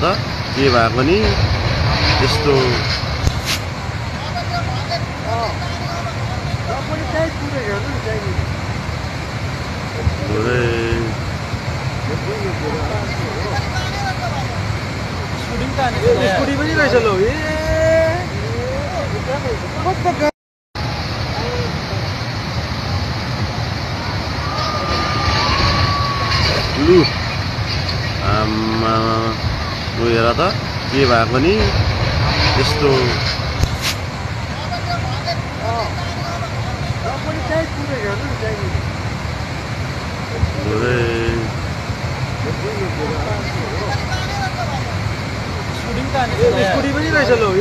त के भएको नि यस्तो स्कुटी पनि रहेछ लौ लु आमा हेर त के भएको नि यस्तो स्कुटी पनि रहेछ लौ